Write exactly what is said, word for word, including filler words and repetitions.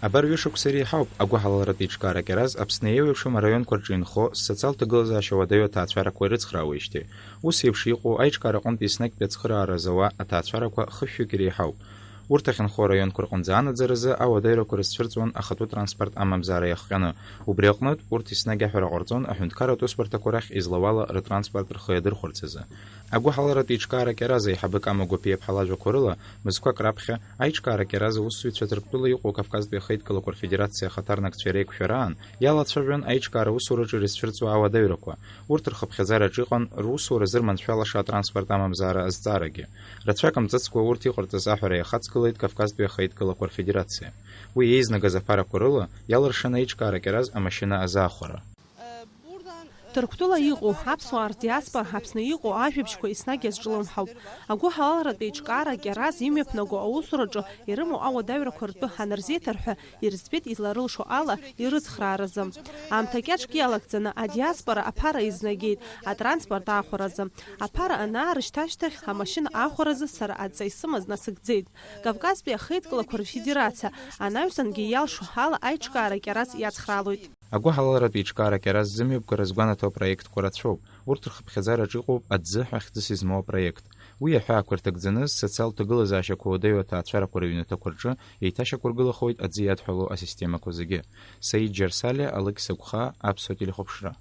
Абар ҩышықәса иреиҳауп агәыҳалалратә еиҿкаара Кьараз Аԥсны еиуеиԥшым араионқәа рҿы инхо социалтә ҭагылазаашьа уадаҩу аҭаацәарақәа ирыцхраауеижьҭеи. Ус еиԥш иҟоу аиҿкаараҟынтә еснагьтәи ацхыраара зауа аҭаацәарақәа хышәҩык иреиҳауп. Урҭ ахьынхо араионқәа рҟынӡа анаӡаразы ауадаҩрақәа рызцәырҵуан ахатәы транспорт амамзаара иахҟьаны. Убри аҟнытә, урҭ еснагь аҳәара ҟарҵон аҳәынҭқарратә усбарҭақәа рахь излауала рытранспорт рхы иадырхәарц азы. Агәыҳалалратә еиҿкаара Кьараз аиҳабы Кама Гәаԥиаԥҳа лажәақәа рыла, мызқәак раԥхьа аиҿкаара Кьараза аусзуҩцәа Ҭырқәтәыла иҟоу Кавказтәи ахеидкылақәа рфедерациа ахаҭарнакцәа иреиқәшәараан иалацәажәон аиҿкаара усураҿы ирызцәырҵуа ауадаҩрақәа. Урҭ рхыԥхьаӡараҿы иҟан русура зырманшәалаша атранспорт амамзаара азҵаарагьы. Рацәак мҵыцкәа урҭ иҟарҵаз аҳәара иахаҵгылеит Кавказтәи ахеидкылақәа рфедерациа. Уи еизнагаз аԥарақәа рыла иалыршан аиҿкаара Кьараз амашьына азаахәара. Ҭырқәтәыла иҟоу аԥсуаа рдиаспора Аԥсны иҟоу ажәабжьқәа еснагь иазҿлымҳауп. Агәыҳалалратә еиҿкаара Кьараз имҩаԥнаго аусураҿы ирымоу ауадаҩрақәа ртәы анырзеиҭарҳәа, ирыӡбеит изларылшо ала ирыцхрааразы. Аамҭа кьаҿк иалагӡаны адиаспора аԥара изнагеит атранспорт аахәаразы. Аԥара анаарышьҭ ашьҭахь амашьына аахәаразы сара адҵа исымаз насыгӡеит. Кавказтәи ахеидкылақәа рфедерациа анаҩсангьы иалшо ала аиҿкаара Кьараз иацхраалоит. Агәыҳалалратә еиҿкаара Кьараз зымҩаԥгара згәанаҭо апроектқәа рацәоуп. Урҭ рхыԥхьаӡараҿ иҟоуп аӡы ҳәа хьӡыс измоу апроект. Уи аҳәаақәа рҭагӡаны, социалтә ҭагылазаашьақәа уадаҩу аҭаацәарақәа рыҩнаҭақәа рҿы еиҭашьақәыргылахоит аӡы иадҳәалоу асистемақәа зегьы. Саид Џьарсалиа, Алықь Сагәхаа, Аԥсуа телехәаԥшра.